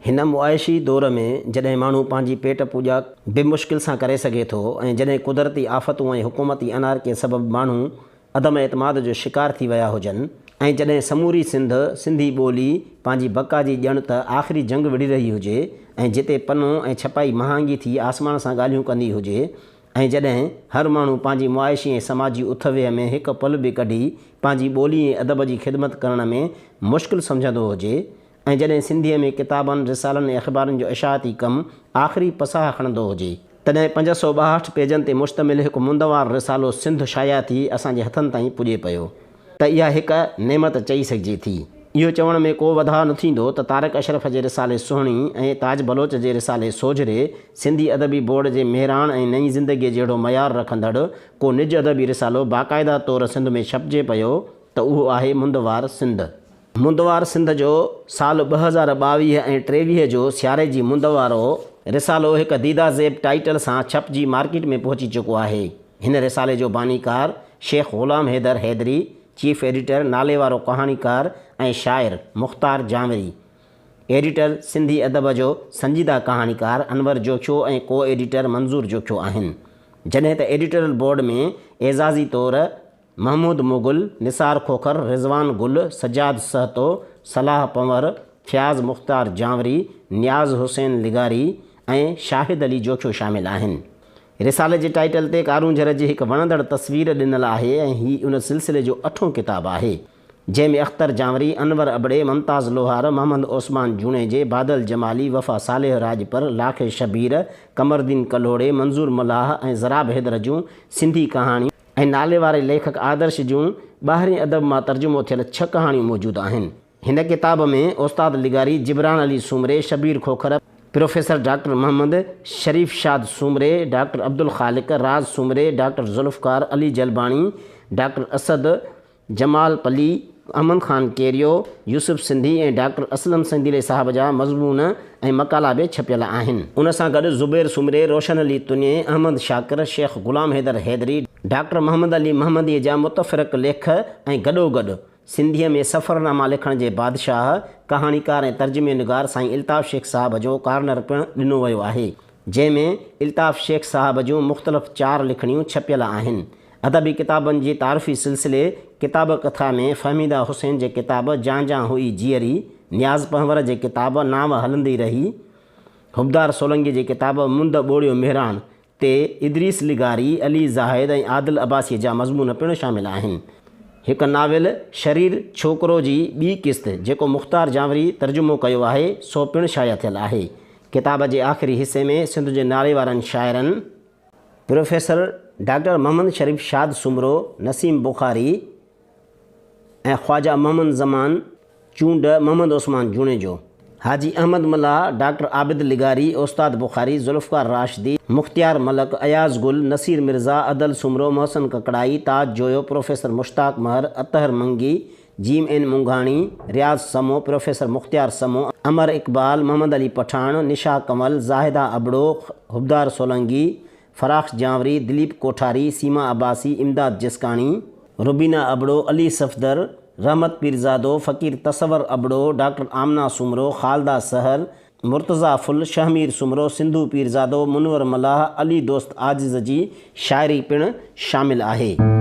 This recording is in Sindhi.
هن معاشي دور ۾ جڏهن ماڻهو پنهنجي پيٽ پوڄا به مشڪل سان ڪري سگهي ٿو ۽ جڏهن قدرتي آفتون ۽ حڪومتي انارڪي سبب ماڻهو عدم اعتماد جو شڪار ٿي ويا هجن ۽ جڏهن سموري سنڌ، سنڌي ٻولي، پنهنجي بقا جي ڄڻ ته آخري جنگ وڙهي رهي هجي ۽ جتي پنو ۽ ڇپائي مهانگي ٿي آسمان سان ڳالهيون ڪندي هجي ۽ جڏهن هر ماڻهو پنهنجي معاشي ۽ سماجي اٿ ويهه ۾ هڪ پل به ڪڍي پنهنجي ٻولي ۽ ادب جي خدمت ڪرڻ ۾ مشڪل سمجهندو هجي ۽ جڏهن سنڌيء ۾ ڪتابن، رسالن ۽ اخبارن جو اشاعتي ڪم آخري پساهه کڻندو هجي، تڏهن 562 پيجن تي مشتمل هڪ مندوار رسالو سنڌ شايع ٿي اسان جي هٿن تائين پڄي پيو ته اها هڪ نعمت چئي سگهجي ٿي. اهو چوڻ ۾ ڪو وڌاء نه ٿيندو ته طارق اشرف جي رسالي سهڻي ۽ تاج بلوچ جي رسالي سوجهري سنڌي ادبي بورڊ جي مهراڻ ۽ نئين زندگيء جهڙو معيار رکندڙ ڪو نج ادبي رسالو باقاعده طور سنڌ ۾ ڇپجي پيو ته اهو آهي مندوار سنڌ. مندوار سنڌ جو سال 2022 ۽ 23 جو سياري جي مند وارو رسالو هڪ ديده زيب ٽائيٽل سان ڇپجي مارڪيٽ ۾ پهچي چڪو آهي. هن رسالي جو بانيڪار شيخ غلام حيدر حيدري، چيف ايڊيٽر ناليوارو ڪهاڻيڪار ۽ شاعر مختار جانوري، ايڊيٽر سنڌي ادب جو سنجيده ڪهاڻيڪار انور جوکيو ۽ ڪو ايڊيٽر منظور جوکيو آهن. جڏهن ته ايڊيٽورل بورڊ ۾ اعزازي طور محمود مغل، نثار کوکر، رضوان گل، سجاد سهتو، صلاح پنور، فياض مختار جانوري، نياز حسين لغاري ۽ شاهد علي جوکيو شامل آهن. رسالي جي ٽائيٽل تي ڪارونجهر جي هڪ وڻندڙ تصوير ڏنل آهي ۽ هي ان سلسلي جو اٺون ڪتاب آهي، جنهن ۾ اختر جانوري، انور ابڙي، ممتاز لوهار، محمد عثمان جوڻيجي، بادل جمالي، وفا صالح راڄپر، لاکي شبير، قمرالدين ڪلهوڙي، منظور ملاح ۽ ضراب حيدر جون سنڌي ڪهاڻيون، ۽ ناليواري ليکڪ آدرش جون ٻاهرين ادب مان ترجمو ٿيل ڇهه ڪهاڻيون موجود آهن. هن ڪتاب ۾ استاد لغاري، جبران علي سومري، شبير کوکر، پروفيسر ڊاڪٽر محمد شريف شاد سومري، ڊاڪٽر عبدالخالق راز سومري، ڊاڪٽر ذوالفقار علي جلباڻي، ڊاڪٽر اسد جمال پلي، احمد خان ڪيريو، يوسف سنڌي ۽ ڊاڪٽر اسلم سنديلي صاحب جا مضمون ۽ مقالا به ڇپيل آهن. ان سان گڏ زبير سومري، روشن علي تنيي، احمد شاڪر، شيخ غلام حيدر حيدري، ڊاڪٽر محمد علي محمديء جا متفرق ليک ۽ گڏوگڏ سنڌيء ۾ سفرناما لکڻ جي بادشاهه، ڪهاڻيڪار ۽ ترجمي نگار سائين الطاف شيخ صاحب جو ڪارنر پڻ ڏنو ويو آهي، جنهن ۾ الطاف شيخ صاحب جون مختلف چار لکڻيون ڇپيل آهن. ادبي ڪتابن جي تعارفي سلسلي ڪتاب ڪٿا ۾ فهميده حسين جي ڪتاب جان جان هئي جيئري، نياز پنهور جي ڪتاب نانء هلندي رهي، حبدار سولنگي جي ڪتاب مند ٻوڙيو مهراڻ تي ادريس لغاري، علي زاهد ۽ عادل عباسيء جا مضمون پڻ شامل آهن. هڪ ناول شرير ڇوڪرو جي ٻي قسط جيڪو مختار جانوري ترجمو ڪيو آهي سو پڻ شايع ٿيل آهي. ڪتاب جي آخري حصي ۾ سنڌ جي ناليوارن شاعرن، پروفيسر ڊاڪٽر محمد شريف شاد سومرو، نسيم بخاري ۽ خواجه محمد زمان چونڊ، محمد عثمان جوڻيجو، حاجي احمد ملاح، ڊاڪٽر عابد لغاري، استاد بخاري، ذوالفقار راشدي، مختيار ملڪ، اياز گل، نصير مرزا، ادل سومرو، محسن ڪڪڙائي، تاج جويو، پروفيسر مشتاق مهر، اطهر منگي، جيم اين مونگهاڻي، رياض سمو، پروفيسر مختيار سمو، امر اقبال، محمد علي پٺاڻ، نشا ڪنول، زاهده ابڙو، حبدار سولنگي، فراخ جانوري، دليپ ڪوٺاري، سيما عباسي، امداد جسڪاڻي، روبينا ابڙو، علي صفدر، رحمت پيرزادو، فقير تصور ابڙو، ڊاڪٽر آمنه سومرو، خالده سحر، مرتضيٰ ڦل، شهمير سومرو، سنڌو پيرزادو، منور ملاح، علي دوست عاجز جي شاعري پڻ شامل آهي.